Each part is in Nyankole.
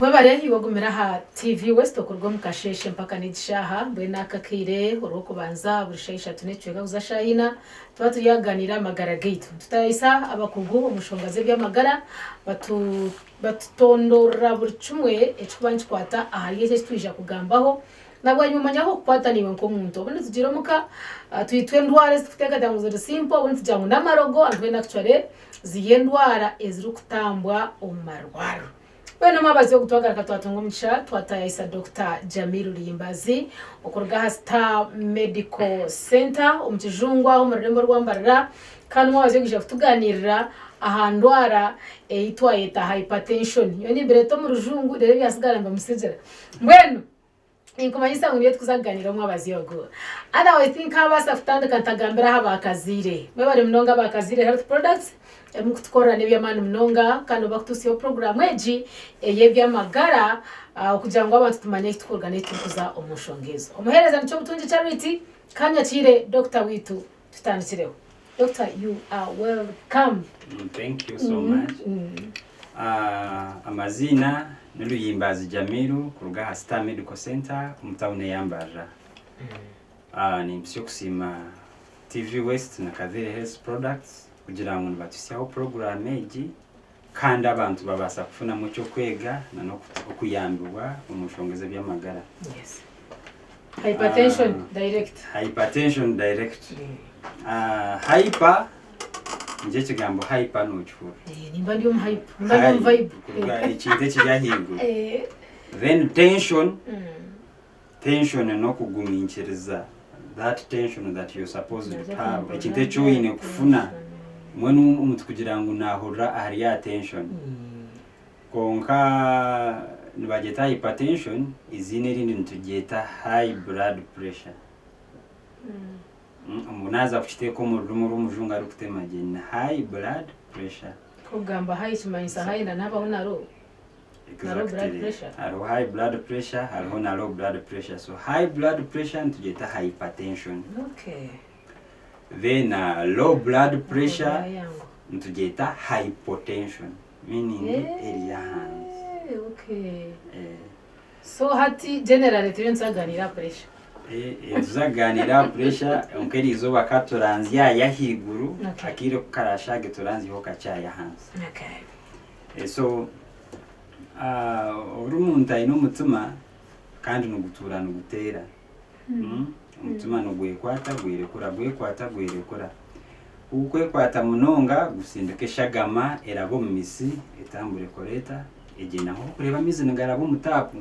Webare iwe ogumire aha TV West okuruga omu kasheeshe mpaka n'egi shaaha. Mbwenu aka akaire Orwokubanza buri shaaha ishatu n'ekicweka kuza shaaha ina tuba turi aha kugaaniira aha magara gaitu. Nitutaayisa abakugu omu nshonga z'eby'amagara batu batutondoorora buri kimwe ekirikuba nikikwata ahari eki eki twija kugambaho. Na bwanyima omanye ahu okukwata naiwe nk'omuntu. Obundi tugiire omuka twitwa endwara ezi turikuteekateeka ngu ziri simple obundi tugira ngu n'amarogo mbwenu actually ziri endwara ezirikutambwa omu marwariro. Mbwenu omwabazyo ogu twagaruka twatunga omugisha twatayayisa Dokita Jamil Luyimbazi okuruga aha Star Medical Centre omu Kijungu aho omu rurembo rwa Mbarara kandi omwabazyo ogu aija kutuganirira aha ndwara ei twayeta hypertension. Nyowe nimbireeta omu rujungu reero ebyasigara mbimusigira. Mbwenu Ninkumanyisa ngu niiwe tukuza kuganira omwabazyo ogu. Otherwise tinkaabaasa kutandika ntagambire aha baakazaire. Mwebare munonga abaakazaire Health Products emukutukorera n'eby'amaani munonga kandi obu bakutuhitsyaho puroguraamu egi ey'eby'amagara okugira ngu abantu tumanye ahi turikuruga n'ahi turikuza omu nshonga ezo. Omuheereza nikyo Butungi Charity ka nyakiire Dokita waitu tutandikireho. Doctor you are welcome. Thank you so much. Amaziina ni Luyimbazi Jamiru kuruga aha Star Medical Center omu tawuni eya Mbarara. Nimpitsya okusiima TV West na Kathire Health Products kugira ngu nibatuhitsyaho puroguraamu egi kandi abantu babaasa kufunamu eky'okwega na n'okuyambibwa omu nshonga ez'eby'amagara. Yes. Hypertension direct. Hypertension direct. Hyper nikyo ekigambo hyper nokihurira. Eh, nimba ndi omu hype, nimba ndi omu vibe. Kuruga ekintu ekiri ahaiguru. Eh. Then tension, tension n'okuguminkiriza that tension that you're supposed to have ekintu eki oine kufuna mbwenu omuntu kugira ngu nahurira ahari ya tension kwonka nibagyeta hypertension eiziina erindi nituryeta high blood pressure omu naaza kukiteeka omu rurimi rw'omujungu arikutema gye ni high blood pressure. Kugamba high kimanyisa high na nabaho na low. Na low blood pressure. Hariho high blood pressure hariho na low blood pressure so high blood pressure nitugyeta hypertension. Okay. Then low blood pressure nitugyeta hypotension meaning eri ahansi. Okay. So hati generally turiyo nituzaganira aha pressure. Nituza kuganira aha pressure kwonka erizooba ka turanzye aha y'ahaiguru akaire ku karashaage turanzyeho kakye aha y'ahansi. So ori omuntu aine omutima kandi nigutuura niguteera. Omutima nigwekwata gwerekura gwekwata gwerekura. Ku gukwekwata munonga gusindika eshagama eraba omu mitsi etambura ekora eta? Egyenda nk'oku orikureeba amaizi nigaraba omu taapu.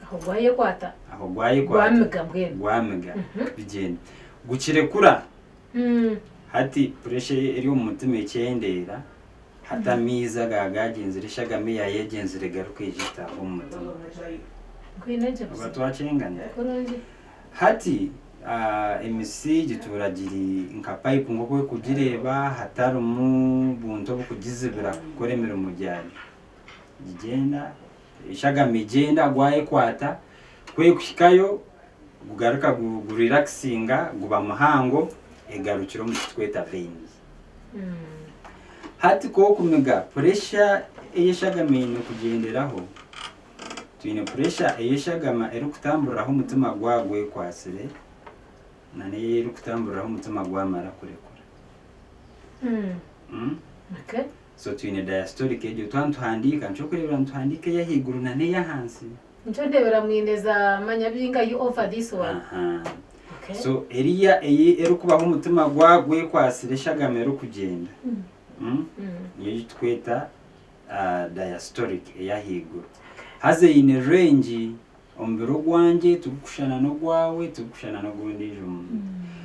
Aho gwayekwata. Aho gwayekwata. Gwamiga mbwenu. Gwamiga bigyenda. Gukirekura hati puresha eri omu mutima ekyendeera hati amaizi aga gagyenzire eshagama eyaayegyenzire egaruka eija etaaha omu mutima. Oba twakyengana? Hati emisi gituura giri nka payipu nk'oku orikugireeba hatarimu buntu oburikugizibira kukora emirimo gyayo. Gigyenda, eshagama egyenda gwayekwata, ku erikuhikayo gugaruka gurirakisinga guba muhango egarukira omu kiturikweta veins. Hati ku orikumiga puresha ei eshagama eine kugyenderaho, Twine puresha ey'eshagama erikutamburiraho omutima gwaba gwekwatsire nana ei erikutamburiraho omutima gwamara kurekura. Okay. So twine diastolic egyo twaba nituhandiika nikyo orikureebera nituhandiika ey'ahaiguru nana ey'ahansi. Nikyo ndeebera mwine za manya bingahi over this one. Aha. Okay. So eriya ei erikubaho omutima gwaba gwekwatsire eshagama erikugyenda niyo ei turikweta diastolic ey'ahaiguru. Haza eine range, omubiri ogwangye tigukushushana n'ogwawe, tigukushushana n'ogw'ondiijo muntu.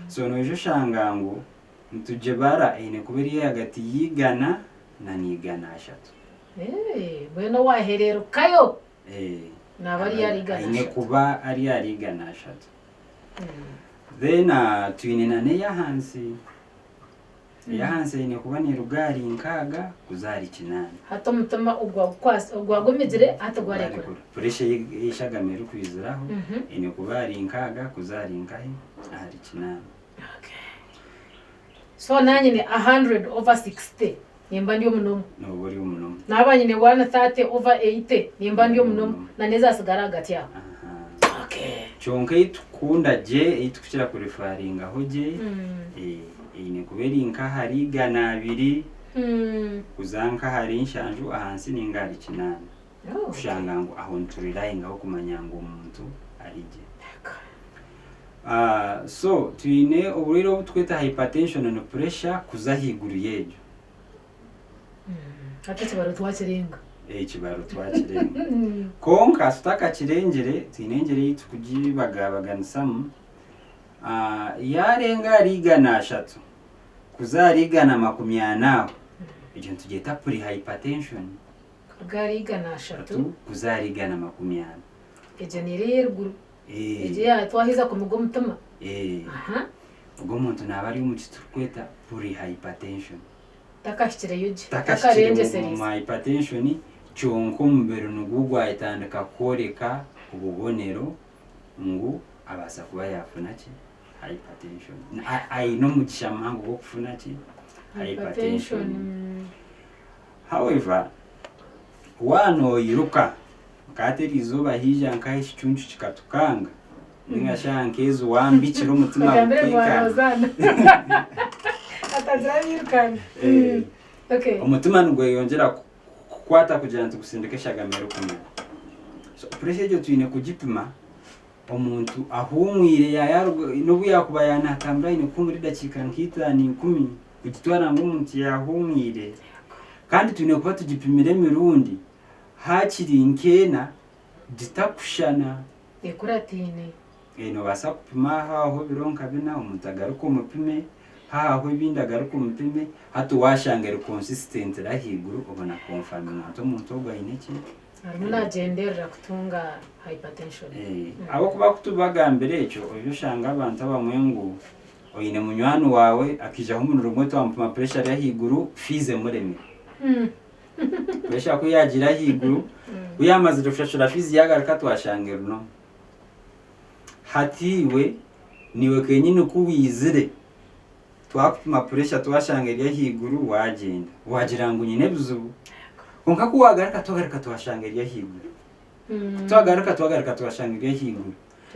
So noija oshanga ngu nitugibara eine kuba eri ahagati y'eigana na n'eigana ashatu. Mbwenu owaahereerukayo naaba ari ahari igana Aine ashatu. kuba ari ahari igana ashatu. Then twine na n'ey'ahansi. Ey'ahansi eine kuba neeruga ahari nkaaga kuza ahari kinaana. Hati omutima ogwagumigire hati gwarekura. Puresha ey'eshagama erikwiziraho eine kuba ahari nkaaga kuza ahari nkahi? Ahari kinaana. So naanye ni 100 over 60. Nimba ndi omu normal. Nooba ori omu normal. Naaba nyine 130 over 80 nimba ndi omu normal. Na n'ezaatsigara ahagati aho. Aha. Okay. Kyonka ei tukukunda gye, ei tukukira kurefaringaho gye, eine kuba eri nk'ahari 200 kuza nk'ahari 70 ahansi ninga ahari 80. Kushanga ngu aho niturelyingaho kumanya ngu omuntu ari gye. So twine oburwaire obu tukweta hypertension ni pressure kuza ahaiguru y'egyo. Hati ekibaro twakirenga. Ekibaro twakirenga. Kwonka tutakakirengire twine engyeri ei tukugibagabaganisamu. Yarenga ahari 300 kuza ahari 140 aho, egyo nitugyeta pre-hypertension. Kuruga ahari 300. Kuza ahari 140. Egyo neera ey'eruguru. Egyo eya twaheza kumiga omutima. Aha. Ogwo omuntu naaba ari omu kiturikweta pre-hypertension. Takahikireyo gye. Takahikire mu hypertension kyonka omubiri nigwo gwayetandika kworeka obubonero ngu abaasa kuba yaafuna ki? Hypertension. Aine omugisha muhango gw'okufuna ki? Hypertension. However, waaba noiruka nka hati eri izooba haija nkaho ekicuncu kikatukanga ninga shi aha nkeezi wambikira omutima Bagambire ngu guteekana. warozaana. Atagira abirukana. Okay. Omutima nigweyongyera kukwata kugira nti gusindike eshagama erikumara. So pressure egyo twine kugipima omuntu ahumwire yayaruga n'obu yakuba yanatambura aine kuhumura edakiika nka itaano ikumi kugitwara ngu omuntu yahumwire. Kandi twine kuba tugipimire emirundi hakiri nk'ena gitakushushana. Ekurataine. Noobaasa kupima haaho ebiro nka bina omuntu agaruke omupime, haaho ebindi agaruke omupime, hati waashanga eri consistent ahaiguru obona konfaminga nti omuntu ogu aine ki? Arimu naagyenderera kutunga hypertension. Ahabw'okuba ku tubagambira ekyo, oija oshanga abantu abamwe ngu oine munywani waawe akaijaho omurundi gumwe twamupima pressure eri ahaiguru, fees emuremire. Pressure ku yaagiire ahaiguru, ku yaamazire kushashura fees yaagaruka twashanga eri normal. Hati iwe, niiwe kenyini ku waizire twakupima pressure twashanga eri ahaiguru waagyenda, waagira ngu nyine ebizibu. Kwonka ku waagaruka twagaruka twashanga eri ahaiguru. Ku twagaruka twagaruka twashanga eri ahaiguru.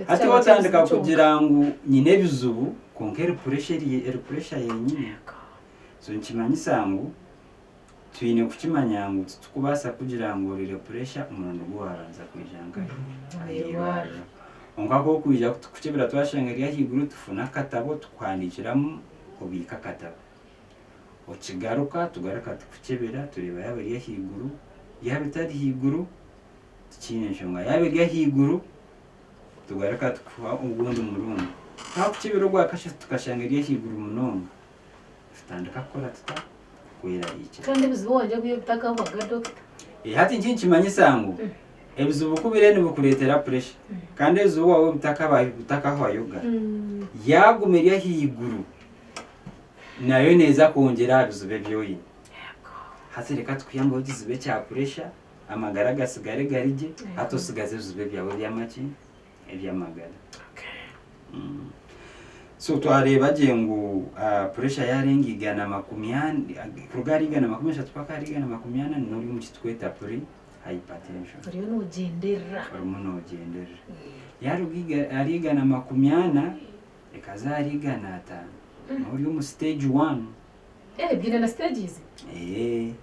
Hati waatandika kugira ngu nyine ebizibu kwonka eri pressure eri pressure yenyine. So nikimanyisa ngu Twine kukimanya ngu titukubaasa kugira ngu orire puresha omurundi gu waabanza kwija nkahi? Aha irwariro. Kwonka ku orikwija kutukukyebera twashanga eri ahaiguru tufune akatabo tukuhandiikiramu obiike akatabo. Okigaruka tugaruka tukukyebera tureeba yaaba eri ahaiguru, yaaba etari haiguru tikiine nshonga, yaaba eri ahaiguru tugaruka tukuha ogundi murundi. Twakukyebera ogwakashatu tukashanga eri ahaiguru munonga tutandika kukora tuta? Kwerarikira. Kandi ebizibu wangye bwiire bitakahwaga doctor. Hati nki nikimanyisa ngu ebizibu ku biriyo nibikureetera pressure kandi ebizibu wawe bitakahwayoga yaaguma eri ahaiguru nayo neeza kwongyera aha bizibu ebi oine. Hati reka tukuyambeho ekizibu ekya pressure amagara gatsigare gari gye hati otsigaze ebizibu ebyawe ebyamaki eby'amagara. So twareeba gye ngu pressure yarenga 140, kuruga ahari 130 paka ahari 140 niho ori omu kitweta pre hypertension. Oriyo nogyenderera. Orimu nogyenderera. Yaruga ahari 140 ekaza ahari 500 niho ori omu stage one. Eh, biine na stages? Eeh.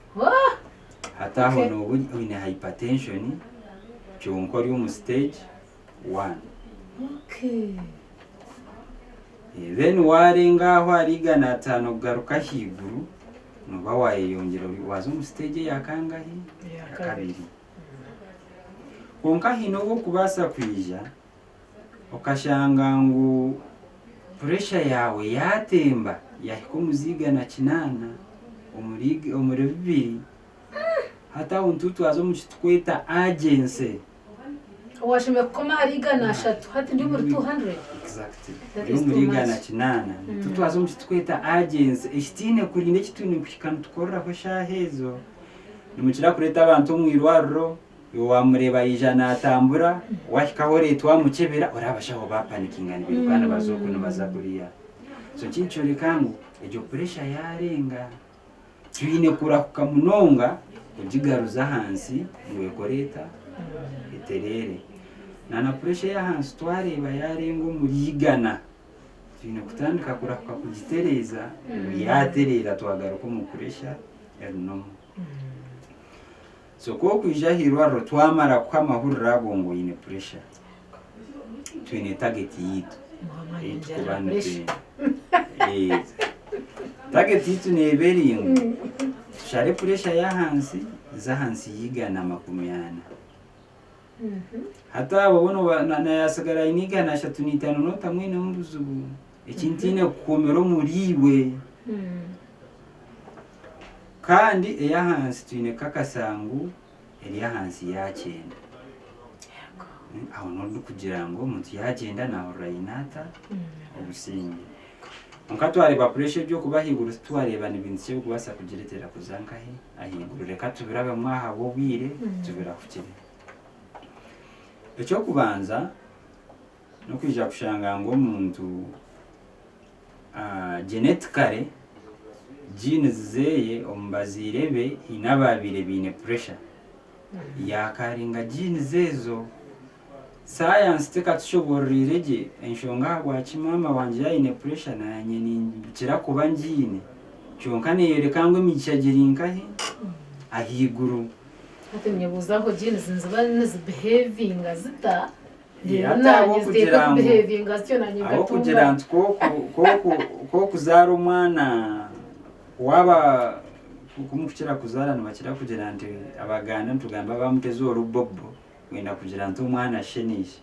Hati aho nooba oine hypertension kyonka ori omu stage one. Okay. Then waarenga aho ahari 500 kugaruka ahaiguru nooba waayeyongyera waaza omu stage eya kangahi? Eya Eya kabiri. Kwonka haine obu orikubaasa kwija okashanga ngu puresha yaawe yaatemba yaahika omu za 800 omuri 200, hati aho nitutwaza omu kitukweta agency. Owashemeriire kukoma ahari 300 hati ndi omuri 200? Exactly. That Ndi is omuri too igana much. kinaana. Nitutwaza omu kitukweta agency ekitiine kurinda eki twine kuhika nitukoreraho eshaaha ezo. Nimukira kureeta abantu omu irwariro Iwe waamureeba yaija naatambura, waahika ahu ori twamukyebera, oraba abashaho baapanikinga nibairuka nibaza oku nibaza kuriya. So eki nikyoreka ngu egyo puresha yaarenga. Twine kurahuka munonga kugigaruza ahansi ngu ekore eta? Etereere. Na na puresha ey'ahansi twareeba yaarenga omuri igana, twine kutandika kurahuka kugitereeza ngu yaatereera twagaruka omu puresha eri nomo. So ku okwija aha irwariro twamara kukuha amahurire ago ngu oine puresha, twine tageti yaitu ei turikuba nitwenda. Tageti yaitu neeba eri ngu tushare puresha y'ahansi eze ahansi y'eigana 40. Hati abo bo na yaasigara aine 305 nootamwinemu buzibu. Eki ntiine kukuhumira omuriiwe. Kandi ey'ahansi twine kukakasa ngu eri ahansi ya kyenda. Aho niho ndikugira ngu omuntu yaagyenda naahurira aine ata? Obusingye. Kwonka twareeba puresha eby'okuba ahaiguru titwareeba ni bintu ki ebirikubaasa kugireetera kuza nkahi? Ahaiguru. Reka tubirabemu ahabw'obwire tubirahukire. Eky'okubanza n'okwija kushanga ngu omuntu Genetically, genes zeye omu bazaire be haine abaabaire baine pressure. Yaakaringa genes ezo. Sayansi tekatushoboororeire gye enshonga ahabwaki maama wangye yaaba aine pressure naanye ninkira kuba ngiine. Kyonka neeyoreka ngu emigisha giri nkahi? Ahaiguru. Hati ninyebuuza aho genes niziba nizibehavinga zita Reero Hati ahabw'okugira ngu ahabw'okugira nti k'okuzaara omwana waaba kumukukira kuzaara nibakira kugira nti Abaganda nitugamba bamuteza orubobo kwenda kugira nti omwana ashe naija.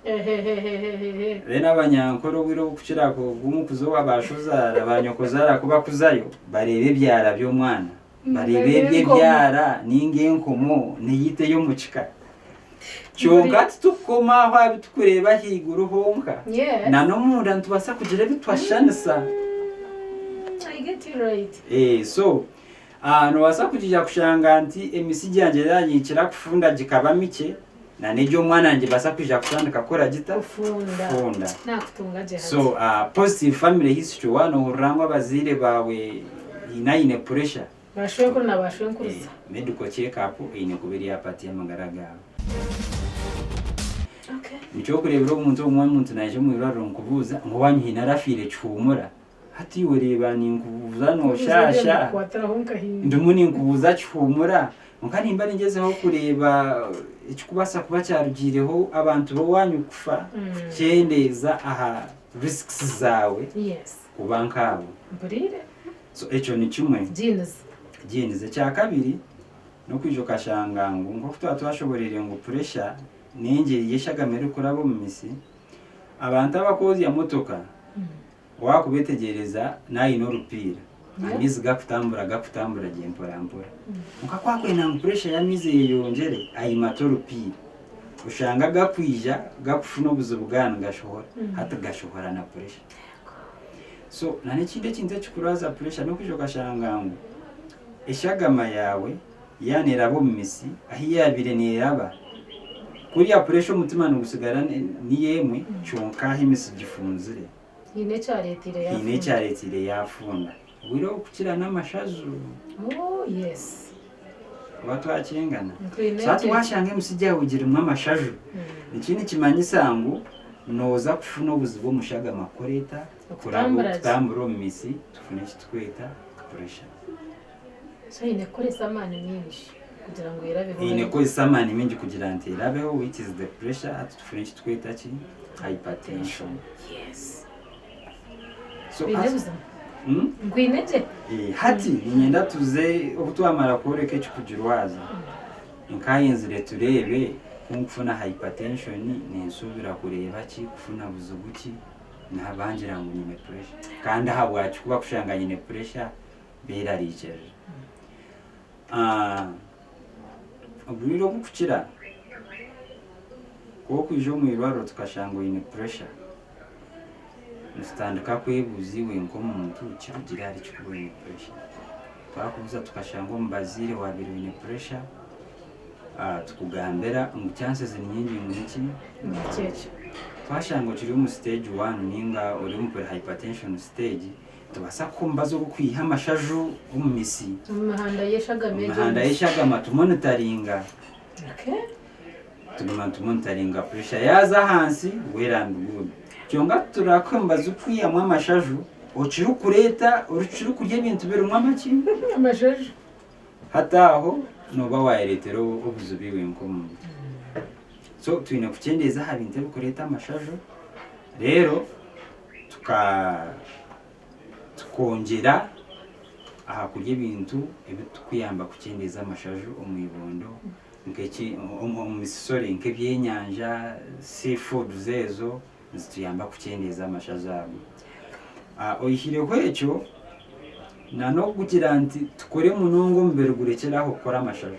Then Abanyankore obwire obukukira kumukuza owa baashozaara ba nyokozaara ku bakuzayo bareeba ebyara by'omwana. Bareeba ebyo ebyara ninga enkomo neyita ey'omu kika. Kyonka titukukoma aho aha bitukureeba ahaiguru honka, na n'omunda nitubaasa kugira ebi twashushanisa. So, noobaasa kugira kushanga nti emisigi yangye yaanyikira kufunda gikaba mikye, na n'egy'omwana nigibaasa kwija kutandika kukora gita? Kufunda. So, positive family history waaba noohurira ngu abazaire baawe haine aine pressure, Bashwenkuru na bashwenkuruza. Medical check up eine kuba eri aha part y'amagara gaawe. Nikyokureebera omuntu obumwe omuntu naija omu irwariro nikubuuza ngu owaanyu haine arafiire kihuumura. Hati iwe reeba ninkubuuza nooshaasha, ndimu ninkubuuza kihuumura, kwonka nimba ningyezaho kureeba ekirikubaasa kuba kyarugiireho abantu b'owaanyu kufa kukyendeeza aha risks zaawe kuba nkaabo. So ekyo ni kimwe. Genes. Ekyakabiri n'okwija okashanga ngu nk'oku twaba twashoboreire ngu puresha n'engyeri y'eshagama erikuraba omu mitsi, abantu abakwozya motoka Wakubetegereza nayine orupiira, amaizi gakutambura gakutambura gye mpora mpora. Kwonka ku akwenda ngu pressure y'amaizi eyeyongyere, ayimata orupiira. Oshanga gakwija gakufuna obuzibu gaaba nigashohora, hati gashohora na pressure. So na n'ekindi ekintu ekikurwaza pressure n'okwija okashanga ngu eshagama yaawe yaaba neeraba omu mitsi ahu yaabaire neeraba, kuriya pressure omutima nigusigara niyo emwe kyonka ahu emitsi gifunzire. Haine ekyareeteire Haine yaafunda. ekyareeteire yaafunda. Obwire obu kukira n'amashaju. Oh, yes. Oba twakyengana. Twine So hati ekyo. waashanga emisigi yaawe girimu amashaju, eki nikimanyisa ngu nooza kufuna obuzibu omu shagama kukora eta? Kuraba Okutambura gye. okutambura omu mitsi tufune eki turikweta pressure. So eine kukoresa amaani mingi kugira ngu erabeho. Eine kukozesa amaani mingi kugira nti erabeho which is the pressure hati tufune eki tukweta ki hypertension. Yes. So Kwine hati, buzima. hmm? Nkwine gye. Eh, hati niinyenda tuze obu twamara kworeka ekikugirwaza nkaayenzire tureebe ku nkufuna hypertension ninsuubira kureeba ki kufuna buzibu ki nabangira ngu nyine pressure kandi ahabwaki ku bakushanga nyine pressure beerarikirira. Oburwaire oburikukira ku orikwija omu irwariro tukashanga oine puresha, nitutandika kwebuuza iwe nk'omuntu kirugire ahari ki kuba oine puresha. Twakubuuza tukashanga omu bazaire waabaire oine puresha, tukugambira ngu chances ni nyingi ngu niki? Twashanga okiri omu siteegi wani ninga ori omu pre-hypertension stage. Nitubaasa kuha omubazi ogw'okwiha amashaju omu misi. Omu mihanda y'eshagama Omu egyo. mihanda y'eshagama tumonitaringa. Okay. Tuguma nitumonitaringa pressure yaaza ahansi well and good. Kyonka turakuha omubazi gw'okwihamu amashaju okirikureeta okirikurya ebintu birimu amaki? Amashaju. Hati aho nooba waayereetera obuzibu iwe nk'omuntu. So twine kukyendeeza aha bintu ebirikureeta amashaju reero tuka tukongyera aha kurya ebintu ebitukuyamba kukyendeeza amashaju omu ibondo nk'eki omu misi sorry nk'ebyenyanja, sea foods ezo nizituyamba kukyendeeza amashaju ago. Oyihireho ekyo na n'okugira nti tukore munonga omubiri gurekyere aho kukora amashaju.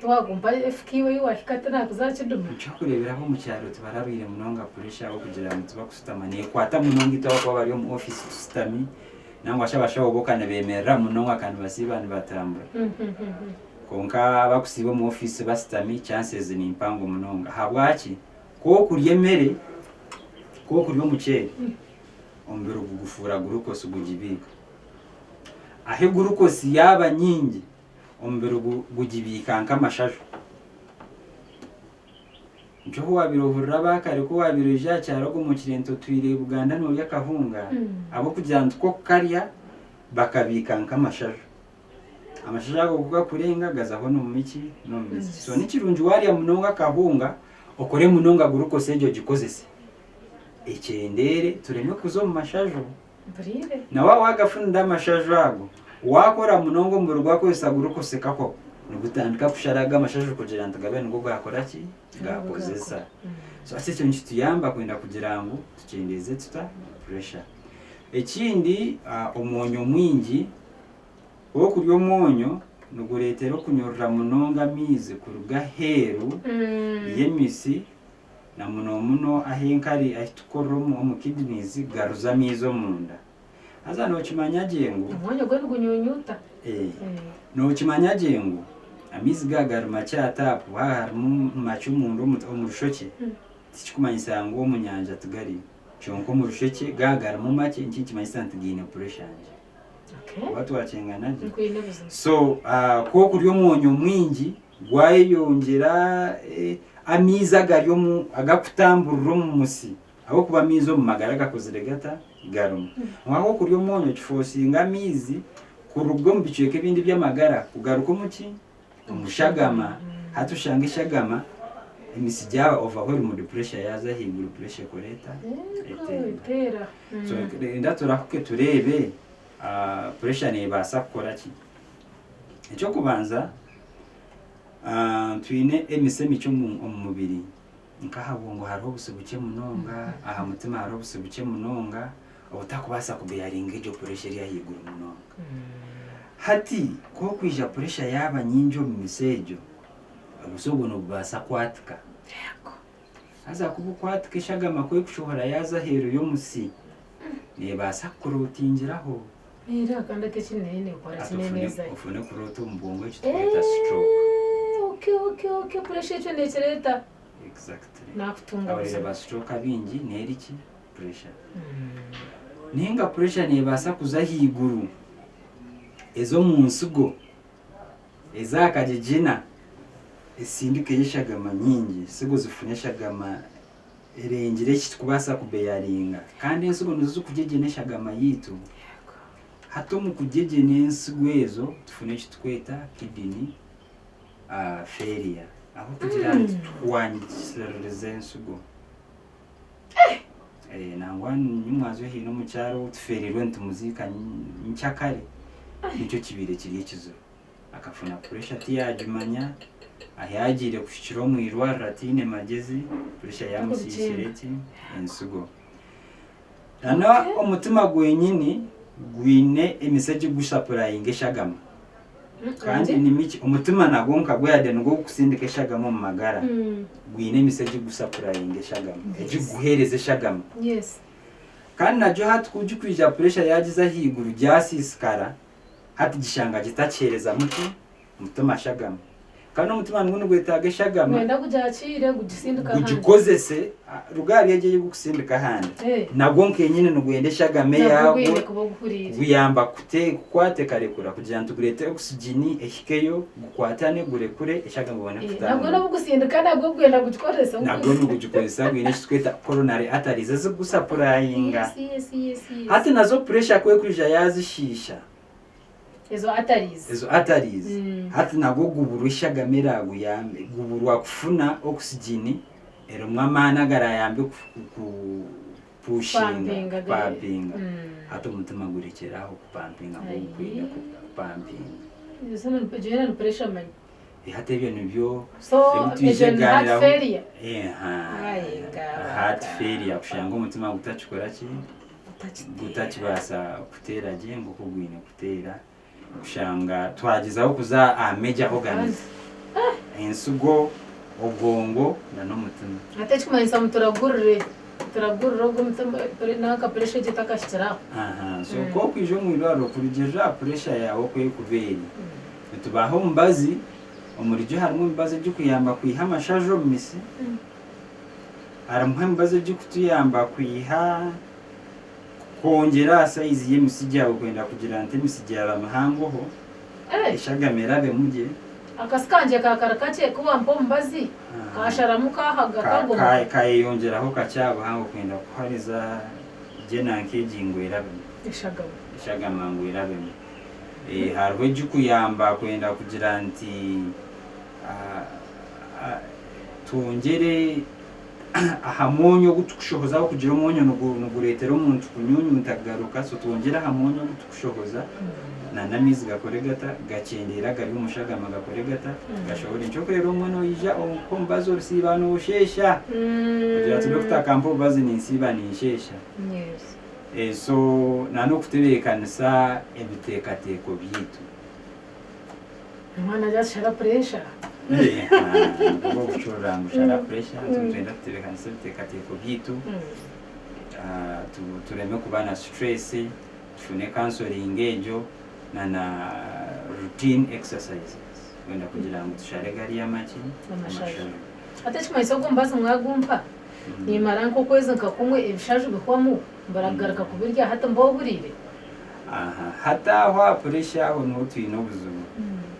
Tiwagumpa efuka iwe ei wahika tinakuza aha kiduma. Nikyokureeberaho omu kyaro tibararwaire munonga puresha ahabw'okugira ngu tibakushutama neekwata munonga itwe abakuba bari omu ofiisi tushutami nangwa shi abashaho bo ka nibeemerera munonga ka nibasiiba nibatambura. Kwonka abakusiiba omu ofiisi bashutami chances ni mpango munonga. Ahabwaki? Ku okurya emere, ku okurya omuceeri, omubiri gugufuura gurukosi gugibiika. Ahu egurukosi yaaba nyingi, omubiri gugibiika nk'amashaju. Nikyo obu waabaire ohurira abaakare ku waabaire oija aha kyaro ogwo mukire nti otwire Buganda noorya akahunga, ahabw'okugira nti ku okukarya bakabiika nk'amashaju. Amashaju ago ku gakurenga gaza hoona omu miki n'omu maizi. So ni kirungi waarya munonga akahunga, okore munonga glucose egyo ogikozese ekyendeere tureme kuza omu mashaju. Mpuriire. Na waaba waagafunire amashaju ago, waakora munonga omubiri gwakozesa glucose kakwaho, nigutandika kushara ago amashaju kugira ngu gabe nigo gaakora ki? Gaakozesa. So hati ekyo nikituyamba kwenda kugira ngu tukyendeeze tuta pressure. Ekindi omwonyo mwingi. Okurya omwonyo nigureetera okunyorora munonga amaizi kuruga aheeru y'emisi na munomuno ahu enkari ahu tukukorera omu kidneys garuza amaizi omunda. Haza nookimanya gye ngu. Omwonyo gwo nigunyunyuuta. Nookimanya gye ngu amaizi ga gari makye aha taapu haaba harimu makye omunda omu rushokye tikikumanyisa ngu omu nyanja tigariyo. Kyonka omu rushekye ga garimu makye nikyo nikimanyisa nti gaine puresha nkye. Oba twakyengana gye? So ku okurya omwonyo mwingi gwayeyongyera amaizi agari omu agakutamburira omu musi ahabw'okuba amaizi omu magara gakozire gata? Garimu. Kwonka ku okurya omwonyo kifosinga amaizi kuruga omu bicweka ebindi eby'amagara kugaruka omu ki? Omu shagama. Hati oshanga eshagama emisi gyaba overwhelmed pressure yaaza ahaiguru pressure ekora eta? Etemba. So enda turahuke tureebe pressure neebaasa kukora ki. Eky'okubanza twine emise mikye omu mubiri nk'aha bwongo hariho obusi bukye munonga, aha mutima hariho obusi bukye munonga obutakubaasa kubeyaringa egyo pressure eri ahaiguru munonga. Hati ku okwija pressure yaaba nyingi omu mise egyo, obusi obwo nibubaasa kwatika. Haza ku bukwatika eshagama ku erikushohora yaaza aheeru y'omusi, neebaasa kukurotingiraho. Era kandi ati eki nayo nekora Hati ki ofune, neneeza. ofune kuroota omu bwongo eki tukweta stroke. Okay, okay, okay, pressure ekyo nekireeta. Exactly. Nakutunga Abarwaire buzima. ba stroke abaingi neeri ki? Pressure. Nainga pressure neebaasa kuza ahaiguru eze omu nsigo. Eza kagigina esindikeyo eshagama nyingi, ensigo zifune eshagama erengire eki turikubaasa kubeyaringa. Kandi ensigo nizo zirikugyegyena eshagama yaitu. Hati omu kugyegyena ensigo ezo tufune eki turikweta kidney failure ahabw'okugira ngu tituhwangisiririza ensigo. Nangwa nyimwazyo haine omukyara ou tufeereirwe nitumuziika nkyakare, nikyo kibaire kiri ekizibu. Akafuna puresha tiyaagimanya, ahu yaagiire kuhikira omu irwariro ataine magyezi, puresha yaamusiisire ki? Ensigo. Nana omutima gwenyini gwine emise egigusapurayinga eshagama. Kandi ni mikye, omutima nagwo nka gweyade nigwo gukusindika eshagama omu magara, gwine emise egigusapurayinga eshagama, egikuguheereza eshagama. Kandi nagyo hati ku gikwija puresha yaagiza ahaiguru gyasiisikara, hati gishanga gitakiheereza muki? Mutima shagama. Kandi omutima nigwo nigwetaaga eshagama. Nigwenda gugyakiire gugisindike ahandi. Gugikozese, ruga ahari egyo ei gurikusindika ahandi. Nagwo nkenyini nigwenda eshagama Nagwo eyaagwo gwine kuba oguhuriire. kuguyamba kukwata ekarekura kugira ngu gureete oxygen ehikeyo, gukwatane gurekure eshagama ebone Nagwo kutambura. n'obu gusindika nagwo gwenda kugikoresa. Nagwo nigugikozesa gwine eki turikweta coronary arteries ezirikugusapurayinga. Yes, yes, yes, yes. Hati nazo pressure ku erikwija yaazishiisha, Ezo arteries. Ezo arteries hati nagwo guburwa eshagama eraguyambe, guburwa kufuna oxygen erimu amaani agarayambe ku pushinga, kupampinga. Hati omutima gurekyera aho kupampinga nkoku gwine kupampinga. Egyo yoona ni pressure manya. Hati ebyo nibyo So ebi twije egyo ni heart kugaaniraho. failure. Heart failure kushanga omutima gutakikora ki? Gutakibaasa kuteera gye nk'oku gwine kuteera. Kushanga twagyezaho kuza aha major organs, ensigo, obwongo n'omutima. Hati ekikumanyisa ngu turagurire turagurire ogu omutima nanka pressure egyo etakahikire aho. So ku orikwija omu irwariro kurugiirira aha pressure yaawe oku erikuba eri, nitubaha omubazi, omuri gyo harimu emibazi erikuyamba kwiha amashaju omu mitsi, Harimu emibazi erikutuyamba kwiha kwongyera aha sayizi y'emisigi yaawe kwenda kugira nti emisigi yaaba mihangoho, eshagama erabemu gye. Akasi kangye ka kari kakye ku wampa omubazi kasharamu kahaga kagoma. Kayeyongyeraho kakye aha buhango kwenda kuhariza gye nanka egi ngu erabemu. Eshagama. Eshagama ngu erabemu. Hariho egikuyamba kwenda kugira nti. Twongyere aha mwonyo ogu tukushohoza ahabw'okugira omwonyo nigureetera omuntu kunyunyunta kugaruka so twongyere aha mwonyo ogu tukushohoza n'amaizi gakore gata gakyendeere agari omu shagama gakore gata gashohore. Nikyo orikureeba obumwe noija nka omubazi orisiiba noosheesha ogira oti dokita akampa obubazi ninsiiba ninsheesha. So n'okutebeekanisa ebiteekateeko byaitu. Omwana agira ati shara puresha. Nibwo obucurira ngu shara puresha nitwenda kutebeekanisa ebiteekateeko byaitu tureme kuba na stress tufune counseling egyo na na routine exercises kwenda kugira ngu tushare gariya amaki Amashaju. Hati ekimanyisa ogu omubazi mwagumpa nimara nk'okwezi nka kumwe ebishaju bihwamu mbaragaruka kubirya hati mba ohuriire. Aha, hati aho aha pressure aho niho twine obuzibu.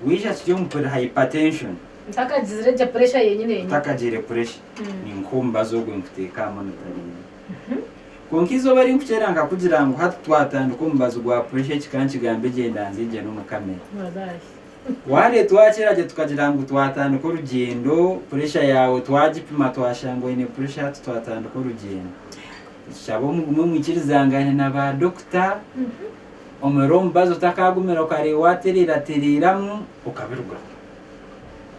Waija turi omu pre hypertension. Ntakagizire egyo pressure yenyine yenyine. Otakagire pressure, ninkuha omubazi ogwo nkuteeka aha monitoring. Kwonka eizooba eri nkukyera nkakugira ngu hati twatandika omubazi gwa pressure eki ka nkigambe gye ndanzye gye n'omu camera. Walahi. Wareetwa wakyera gye tukagira ngu twatandika orugyendo, pressure yaawe twagipima twashanga oine pressure hati twatandika orugyendo. Nitushaba mugume mwikirizangane na ba dokita, omare omubazi otakagumire okareeba watereeratereeramu okabirugaho.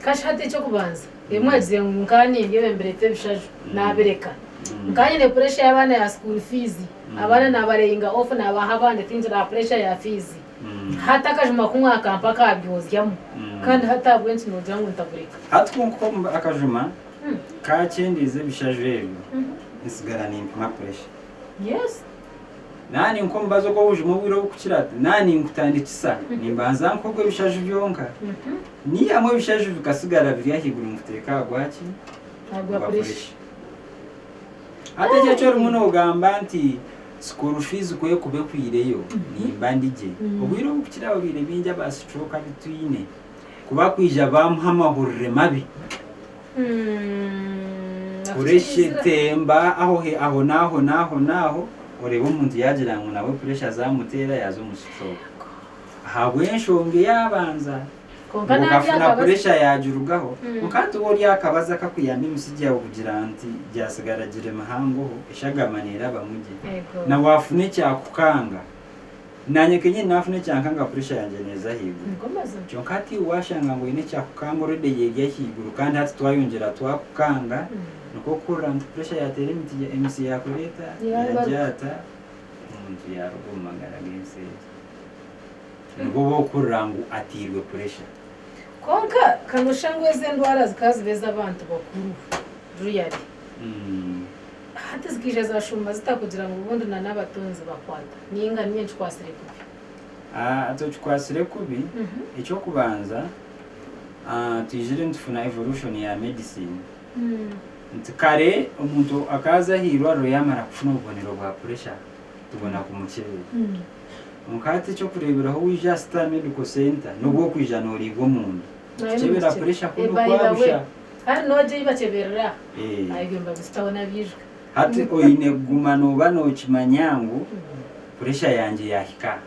Kashi hati eky'okubanza ebi mwagizire ngu nkaba nindya ebyo nibireeta ebishaju nabireka. Nkaba nyine pressure y'abaana ya school fees, abaana nabareyinga off nabaha abandi tingira aha pressure ya fees. Hati akajuma ku mwakampa akabyozyamu kandi hati ahabw'enki nogira ngu ntabureka? Hati ku nkuha akajuma kakyendeeza ebishaju ebyo, nsigara nimpima puresha. Yes. Naaba ninkuha omubazi ogw'obujuma obwire obukukira, naaba ninkutandikisa, nimbanza nkuha ogw'ebishaju byonka. Niihamu ebishaju bikasigara biri ahaiguru nkuteeka aha gwaki? Aha gwa Gwa puresha. puresha. Hati ekyo eki orimu noogamba nti school fees ku erikuba ehweireyo, nimba ndi gye. Obwire obukukira ababaire baingi aba stroke abu twine, ku bakwija baamuha amahurire mabi, Puresha etemba aho aho n'aho n'aho n'aho oreeba omuntu yaagira ngu nawe puresha zaamuteera yaaza omu stroke. Ahabw'enshonga eyaabanza Kwonka ngu naarya okafuna akabazi. puresha yaagirugaho, kwonka hati waaba ori aha kabazi akakuyamba emisigi yaawe kugira nti gyasigara giri mihangoho, eshagama neerabamu gye. Yego. Na waafuna ekyakukanga, Naanye kenyini naafuna ekyankanga puresha yangye neeza ahaiguru. Nigo mazima. Kyonka hati iwe waashanga ngu oine ekyakukanga already eri ahaiguru kandi hati twayongyera twakukanga, nikwo okuhurira nti puresha yaateera emiti emitsi yaakora eta? Yaabaruka. Yaagyata, omuntu yaaruga omu magara g'ensi egi. Nibwo oba okuhurira ngu ateirwe puresha. Kwonka kanoshusha ngu ezi endwara zikaba ziba ez'abantu bakuru really. Hati zikaija zashuuma zita kugira ngu obundi na n'abato nizibakwata? Ninga niinye nkikwatsire kubi? Tokikwatsire kubi. Eky'okubanza, Twizire nitufuna evolution ya medicine nti kare omuntu akaaza aha irwariro yaamara kufuna obubonero bwa pressure tubona kumukyebera. Kwonka hati ekyokureeberaho waija aha Star Medical Centre nobu okwija nooriibwa omunda, kukyebera pressure kunu kwabusha. Hati oine kuguma nooba nookimanya ngu pressure yangye yaahika aha.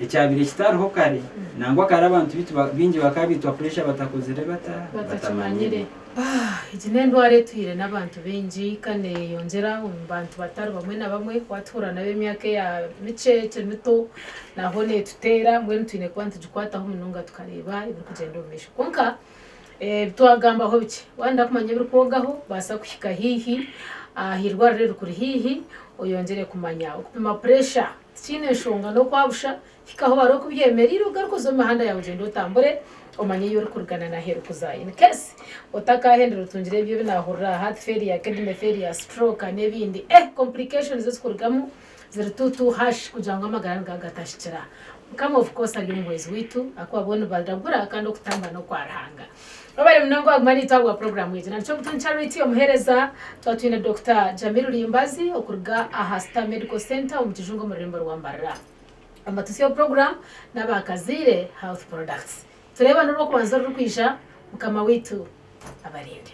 Ekyabaire kitariho kare, nangwa kare abantu baitu baingi bakaba baitwa puresha batakozire bata? Batamanyire. Egi n'endwara etwire n'abantu baingi kandi neyeyongyera omu bantu batari bamwe na bamwe. Watuhurira n'ab'emyaka eya mikye ekiri mito naho netuteera mbwenu twine kuba nitugikwataho munonga tukareeba ebirikugyenda omu maisho. Kwonka ebi twagambaho bikye, waayenda kumanya ebirikwogaho baasa kuhika haihi aha irwariro erikuri haihi oyongyere kumanya. Okupima puresha Tikiine nshonga n'okwabusha, hika ahu bari okubyemereire ogaruke oze omu mihanda yaawe ogyende otambure omanye ei orikuruga na n'ahu erikuza. In case otakaahendera otungire ebyo ebi naahurira aha, heart failure, kidney failure, stroke n'ebindi, eh complications ezikurugamu ziri too too harsh kugira ngu amagara nigaba gatahikira. Mukama of course ari omuhwezi waitu ahakuba bo nibaragura kandi okutamba n'okwa Ruhanga. Webare munonga waguma naitwe ahabwa puroguraamu egi. Nanikyo Omutungi Charity omuheereza, twaba twine Dokita Jamil Limbazi okuruga aha Star Medical Centre omu Kijungu omu rurembo rwa Mbarara. Amatutsyo puroguraamu n'aba Kazaire Health Products. Tureebane orw'okubanza orurikwija, Mukama waitu abarinde.